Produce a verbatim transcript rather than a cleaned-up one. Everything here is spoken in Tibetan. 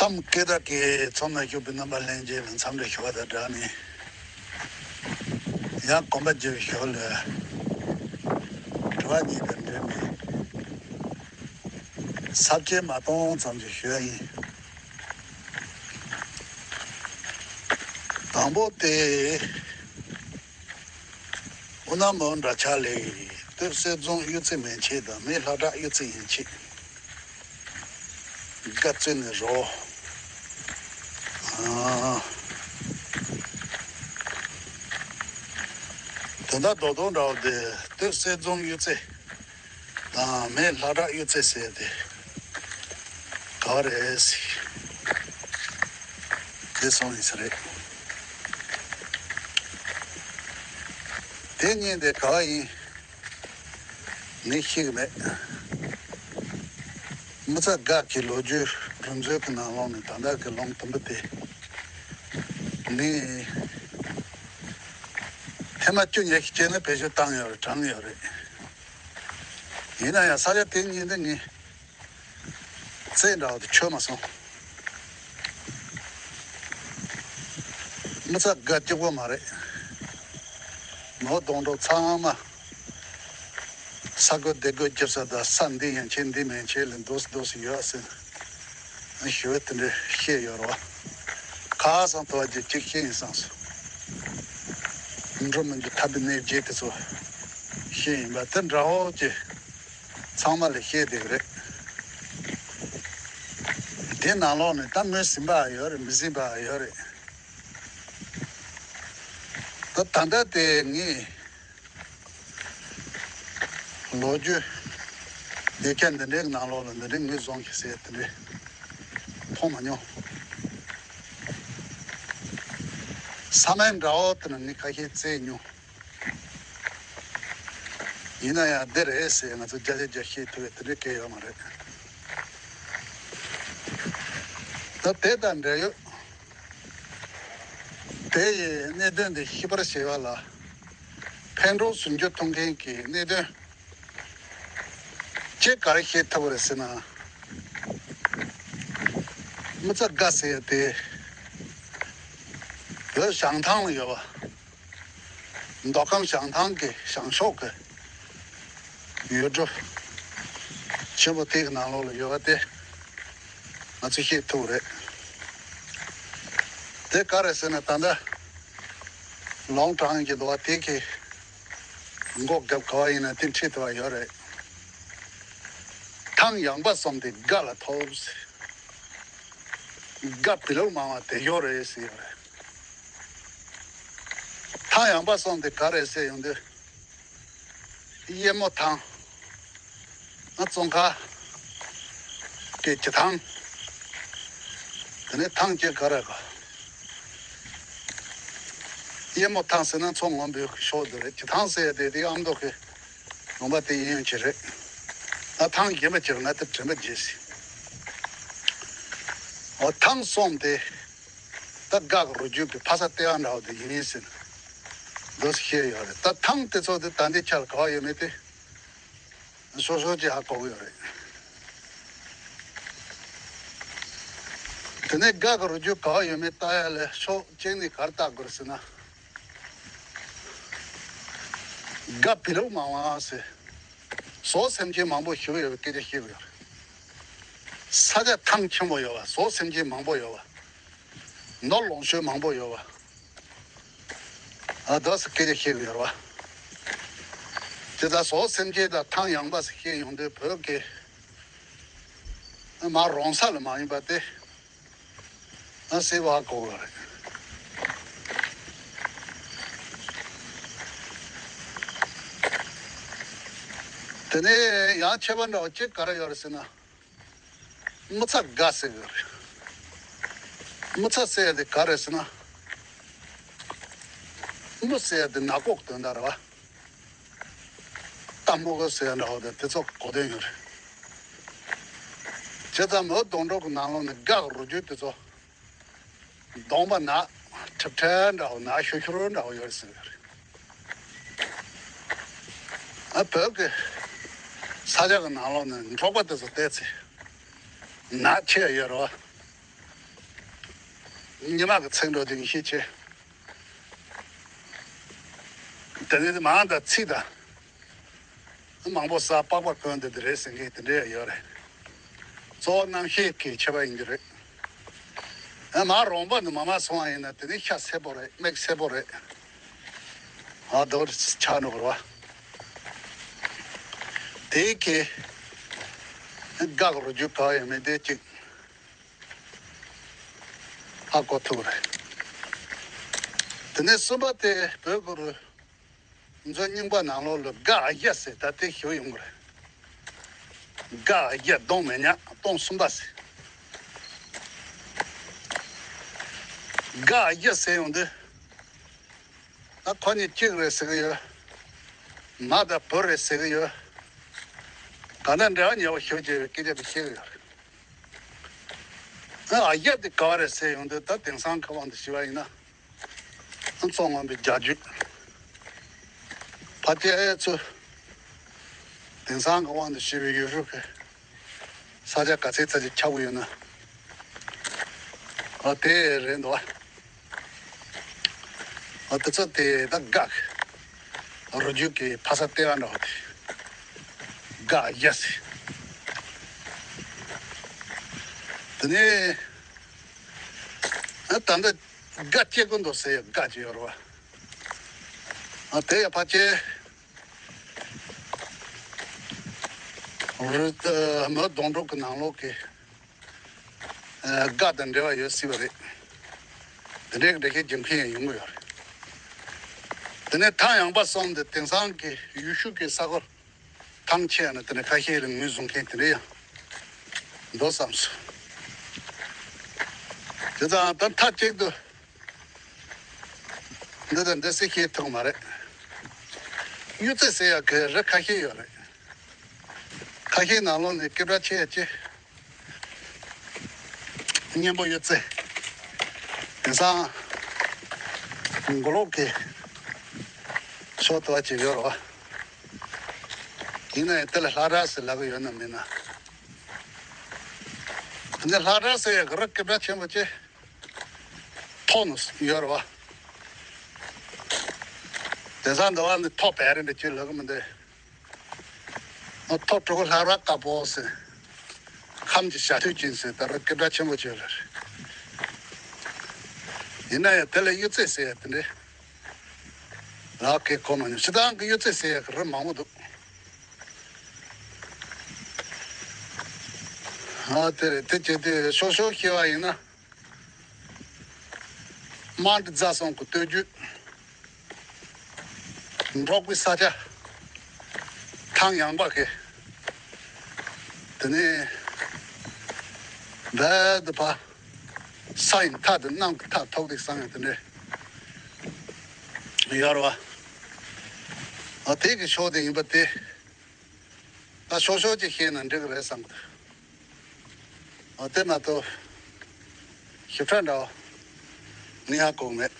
ལམ་སྐད་གྲགས་ཀྱི་ཚོགས་ནང་ཞུགས་པའི་རྣམ་པ་ལྷན་རྒྱས་ལ་འཚམས་འདྲི་ཞུ་བ་དང་སྦྲགས་ནས། ཡང་གོམ་པ་བརྒྱབ་པའི་ཞོར་ལ་དྲི་བ་གཉིས་དང་འབྲེལ་ནས་ས་བཅད་མ་སྟོང་ཙམ་ཞིག་ཞུ་ཡ་ཡིན། དང་པོ་དེ། ཨུ་ན་མོ་འདྲ་ཆགས་ལས། སྟོད་གསེར་རྫོང་གཡུ་རྩེ་མན་ཆད་དང་མེ་ལྷ་བྲག་གཡུ་རྩེ་ཡན་ཆད། དགའ་བརྩེ་ནས་རོ། ཨ། དོན་དག་རྡོག་རྡོག་འདྲ་བོ་དེ་སྟོད་གསེར་རྫོང་གཡུ་རྩེ་དང་མེ་ལྷ་བྲག་གཡུ་རྩེ་ཟེར་དེ་ག་བ་རེད་ཟེར། དེ་སོང་ཡིན་ས་རེད། དེ་གཉིས་དེ་ག་བ་ཡིན། ངས་ཤེས་ཀྱི་མེད། མི་ཚ་སྒར་གྱི་ལོ་རྒྱུས་རུ་འཛོལ་གྱི་ནང་ལོགས་ནས་ད་ལྟ་གི་ལུང་དུམ་བུ་དེ་ངས་ཐེངས་མ་བཅུ་ཉི་ཤུ་བྱས་ནས་བེད་སྤྱོད་བཏང་ཡོད་རེད། དྲངས་ཡོད་རེད། ཡིན་ན་ཡང་ས་ཆ་དེ་གཉིས་འདི་ངས་རྩེ་འདྲ་བ་དེ་ཆོད་མ་སོང་། མི་ཚ་སྒར་གཅིག་པོ་མ་རེད། ནོར་སྡོང་གྲོགས་ཚང་མ་ས་རྒོད་སྡེ་རྒོད་རྒྱབ་ས་དང་ས་འདི་ཡན་ཆད་འདི་མན་ཆད་ལ་འདུག་སེ་འདུག་སེ་ཡོད་ཟེར་ན་ཞུ་བ་དེ་འདྲ་བཤད་ཡོད་རེད་བ། ཁ་སང་ཐོག་གཅིག་གཅིག་བཤད་ཡིན་བསམ་སོང་། འགྲོ་མི་འདུག་ཐབས་པའི་གནས་བརྗེད་དེ་ཚོ་བཤད་ཡིན་པ་དེ་འདྲ་བོ་ཅིག་ཚང་མ་ལ་བཤད་བསྡད་ཀྱི་རེད། དེ་ནང་ལོགས་ནས་ད་ངོས་ཟིན་པ་ཡོད་རེད། མི་ཟིན་པ་ཡོད་རེད། ད་ད་ལྟ་དེ་ངས་ལོ་རྒྱུས་ཡིག་ཆ་འདི་འདྲའི་ནང་ལོགས་ལ་འདི་འདྲའི་ངོས་བཟུང་གི་ཟེར་དེ་འདྲའི་མཐོང་མ་མྱོང་། ས་མིང་འདྲ་བོ་དེ་ནི་ངས་ཁ་ཤས་བཙལ་མྱོང་། ཡིན་ན་ཡང་འདི་རེད་ཟེར་ང་ཚོ་བརྒྱ་ཆ་བརྒྱ་ཤེས་ཐུབ་པའི་དེ་འདྲའི་སྐད་ཡོད་མ་རེད། ད་དེ་དང་འབྲེལ་ཡོད། དེ་ཡི་གནད་དོན་འདི་ཤེས་པར་བྱེད་པ་ལ་ཕན་གྲོགས་སུ་འགྱུར་ཐུབ་མཁན་གྱི་གནད་དོན་ཅིག་ག་རེ་ཤེས་ཐུབ་པ་རེད་ཟེར་ན། མི་ཚ་དགའ་ཟེར་ཡ་དེ་བོད་བྱང་ཐང་ལ་ཡོད་པ། མདོ་ཁམས་བྱང་ཐང་གི་བྱང་ཕྱོགས་ཀྱི་ཡུལ་གྲུ་ཆེན་པོ་དེ་གི་ནང་ལོགས་ལ་ཡོད་པ་དེ་ང་ཚོས་ཤེས་ཐུབ་རེད། དེ་ག་རེ་ཟེར་ན་ད་ལྟ་ལུང་དྲངས་ཀྱི་འདུག་བ། དེ་གི་མགོ་རྒྱབ་ག་བ་ཡིན་ན་དེ་འཁྲིད་ཐུབ་པ་ཡོད་རེད། ཐང་ཡངས་པ་སོང་སྟེ་དགའ་ལ་ཐོབ། དགའ་བི་ལོག་མང་བ་དེ་ཡོད་རེད་ཟེར་ཡོད་རེད། ཐང་ཡངས་པ་སོང་སྟེ་ག་རེ་ཟེར་ཡོང་དུས། གཡེར་མོ་ཐང་། ང་ཙོང་ཁ་སྐད་ཀྱི་ཐང་། དེ་ནས་ཐང་སྐད་ག་རེ་ག་གཡེར་མོ་ཐང་ཟེར་ན་མཚོ་སྔོན་པོའི་ཤོག་དེ་རེད། ཀྱི་ཐང་ཟེར་ཡ་དེ་དེ་ཨ་མདོ་གི་ལུང་པ་དེ་ཡིན་ཡོང་གི་རེད། ང་ཐང་རྒན་པ་ཅིག་ང་དེ་དྲན་པ་བརྗེད་ཟིན། འོ་ཐང་སོང་སྟེ། ད་སྒར་གྱི་རུ་རྒྱུད་ཀྱི་ཕ་ས་ལྟེ་བ་འདྲ་བོ་དེ་ཡིན་ཟེར་ན་འདུག་སེ་བཤད་ཡོད་རེད། ད་ཐང་དེ་ཚོ་དེ་ད་ལྟའི་ཆར་ག་བ་ཡོད་མེད་དེ་སོ་སོ་ཅིག་ཧ་གོ་གི་ཡོད་རེད། དེ་ནས་སྒར་གྱི་རུ་རྒྱུད་ག་བ་ཡོད་མེད་ལྟ་ཡ་ལ་ཕྱོགས་གཅིག་ནས་ག་རེ་ལྟ་དགོས་རེད་ཟེར་ན། སྒར་བི་ལོག་མང་བ་ཟེར། ཟོག་སེམས་ཅན་མང་པོ་ཞིག་ཡོད་པའི་སྐད་ཆ་བཤད་གི་ཡོད་རེད། ས་ཆ་ཐང་ཆེན་པོ་ཡོད་པ། ཟོག་སེམས་ཅན་མང་པོ་ཡོད་པ། ནོར་ལོངས་སྤྱོད་མང་པོ་ཡོད་པ། ཨ་དོ་སི་སྐད་ཆ་བཤད་གི་ཡོད་རེད་བ། དེ་ལྟར་ཟོག་སེམས་ཅན་དང་ཐང་ཡངས་པ་ཟེར་བཤད་ཡོང་དུས་བོད་ཀྱི་མ་རོང་ས་ལ་མ་ཡིན་པ་དེ་ཨ་སེ་བ་གོ་བ་རེད། དེ་ནས་ཡང་ཁྱད་པར་འདྲ་བ་གཅིག་ག་རེ་ཡོད་རེད་ཟེར་ན། མི་ཚ་དགའ་ཟེར་གི་རེད། མི་ཚ་ཟེར་ཡ་དེ་ག་རེད་ཟེར་ན། མི་ཟེར་ཡ་དེ་ནག་པོ་གི་དོན་དག་རེད་བ། རྟ་མོ་གོ་ཟེར་ཡ་འདྲ་བོ་དེ་དེ་ཚོ་གི་གོ་དོན་ཡོད་རེད། བྱས་ཙང་མོ་སྡོང་གྲོགས་ཀྱི་ནང་ལོགས་ནས་སྒར་གྱི་རུ་རྒྱུད་དེ་ཚོ། གདོང་པ་ནག་ཁྲིབ་ཁྲ་འདྲ་བོ་ནག་ཤུར་ཤུར་འདྲ་བོ་ཡོད་རེད་ཟེར་གི་རེད། ཨ་བོད་ཀྱི་ས་ཆ་གི་ནང་ལོགས་ནས་འབྲོག་པ་དེ་ཚོ་བལྟས་ཚེ་ནག་ཆེ་ཡོད་རེད་བ། ཉི་མ་གི་ཚིག་འགྲོ་དུས་ཤེས་ཆེ། དེ་ནས་མང་དང་ཚིག་དང་། མང་པོ་ཟ་པགས་པ་གོན་དེ་དེ་རེད་ཟེར་མཁན་དེ་འདྲ་ཡོད་རེད། གཙོ་བོ་རྣམ་ཤེས་ཀྱི་ཁྱད་པར་ཡིན་གྱི་རེད། ཨ་མ་རོང་པ་འདི་མ་མ་སོང་བ་ཡིན་ན་དེ་ནི་ཤ་སེར་པོ་རེད། མིག་སེར་པོ་རེད། ཨ་དོར་ཆགས་འགྲོ་གི་རེད་བ། དེའི་ཁེ་སྒག་རུ་རྒྱུ་ག་ཡང་མེད་དེ་གཅིག་ཧ་གོ་ཐུབ་རེད། དེ་ནས་གསུམ་པ་དེ་བོད་གུ་རུ། མཛོད་རྙིང་པ་ནང་ལོགས་ལ་སྒ་ཨ་ཡ་ཟེར་ད་ལྟའི་ཞུ་ཡོང་གི་རེད། སྒ་ཨ་ཡ་གདོང་མེད་ཉག་སྟོང་གསུམ་པ་ཟེར། སྒ་ཨ་ཡ་ཟེར་ཡོང་དུས། ད་ཁོ་གཉིས་གཅིག་རེད་ཟེར་གི་ཡོད། མ་དང་བུ་རེད་ཟེར་གི་ཡོད། ག་ན་འབྲེལ་བ་ཉེ་བོ་ཞུ་བྱས་པའི་སྐད་ཆ་དེ་བཤད་གི་ཡོད་རེད། ཨ་ཡ་དེ་ག་བ་རེད་ཟེར་ཡོང་དུས་ད་དེང་སང་གི་དབང་དུ་བྱས་པ་ཡིན་ན། མཚོ་སྔོན་པོའི་རྒྱ་རྒྱུད། ཕ་སྐད་ཨེ་ཚོ། དེང་སང་གི་དབང་དུ་བྱས་པའི་ཡུལ་ཤུལ་གྱི་ས་ཆ་ག་ཚད་ཚ་ཅིག་ཁྱབ་ཀྱི་ཡོད་ན། ཨ་དེ་རེད་འདུག་ཨ། ཨ་དེ་ཚོ་དེ་ད་སྒ་རུ་རྒྱུད་ཀྱི་ཕ་ས་ལྟེ་བ་འདྲ་བ་དེ། སྒ་ཡ་ཟེར། དེ་ནས་ཨ་ད་ལྟ། སྒ་སྐྱེ་དགོས་འདུག་ཟེར་ཡ་སྒ་ཅིག་ཡོད་རེད་བ། ཨ་དེ་ཡ་ཕ་ཆེ། རི་ཨ་མོན་སྡོང་གྲོགས་ཀྱི་ནང་ལོགས་ཀྱི་ཨ་སྒ་དང་འབྲེལ་བ་ཡོད་སྲིད་པ་རེད། དེ་འདྲའི་འགྲེལ་བཤད་རྒྱག་མཁན་ཡང་ཡོང་གི་ཡོད་རེད། དེ་ནས་ཐང་ཡངས་པ་གསུམ་དེ་དེང་སང་གི་ཡུལ་ཤུལ་གྱི་ས་གོ། ཐང་ཆད་ན་དེ་ནས་ཁ་ཤས་ལ་ངོས་བཟུང་མཁན་དེ་འདྲ་ཡང་འདུག་བསམ་སོང་། དེ་ཙང་ད་མཐའ་གཅིག་ཏུ་འདི་དང་འདི་སྲིད་ཤེས་ཐུབ་མ་རེད། གཡུ་རྩེ་ཟེར་ཡག་གི་རི་ཁ་ཤས་ཡོད་རེད། ཁ་ཤས་ནང་ལོགས་ནས་སྐད་གྲགས་ཆེ་ཡ་ཆེ། གཉན་པོ་གཡུ་རྩེ། དེང་སང་མགོ་ལོག་གི་ཕྱོགས་དུ་བ་ཅིག་ཡོད་རེད་བ། ཡིན་ན་ཡང་དེ་ལ་ལྷ་བྲག་ཟེར་ལབ་གི་ཡོད་ན་མིན་ན། འདི་ལྷ་བྲག་ཟེར་ཡག་གི་རི་སྐད་གྲགས་ཆེན་པོ་ཆེ། ཐོག་ནས་ཡོད་རེད་བ། དེང་སང་འདི་བ་ནི་ཐོག་བལ་རི་འདྲ་ཅིག་ལབ་གི་མི་འདུག་ཨ་ཐོག་གྲུ་གུ་ལྷ་བྲག་དཀར་པོ་ཟེར། ཁམས་ཀྱི་བྱ་ཐུལ་ཅན་ཟེར་ད་རུང་སྐད་གྲགས་ཆེན་པོ་བྱས་རེད། ཡིན་ན་ཡང་དེ་ལ་གཡུ་རྩེ་ཟེར་ཡ་དེ་འདྲས། ལག་གི་གོ་མ་མྱོང་། སྤྱིར་བཏང་གི་གཡུ་རྩེ་ཟེར་ཡ་གི་རི་མང་པོ་འདུག་ཨ་དེ་རེད། དེ་བྱས་ཏེ་ཤོག་ཤོག་བཤད་པ་ཡིན་ན། དམངས་ཀྱི་རྩ་གསུམ་གྱི་སྟོད་རྒྱུད། འབྲོག་པའི་ས་ཆ། ཐང་ཡངས་པ་གི། དེ་ནས་རྦད་དེ་ཕ། ས་ཡི་མཐའ་དང་གནམ་གྱི་མཐའ་ཐུག་དེ་བསམ་ཡང་དེ་འདྲས་ཡོད་རེད་བ། ཨ་དེ་གི་ཕྱོགས་དེ་ཡིན་པ་དེ། ད་ཤོག་ཤོག་ཅིག་བཤད་ན་འགྲིག་གི་རེད་བསམ་གི་འདུག་ཨ་དེ་མ་གཏོགས་ཞིབ་ཕྲ་འདྲ་བ་ནི་ཧ་གོ་མེད།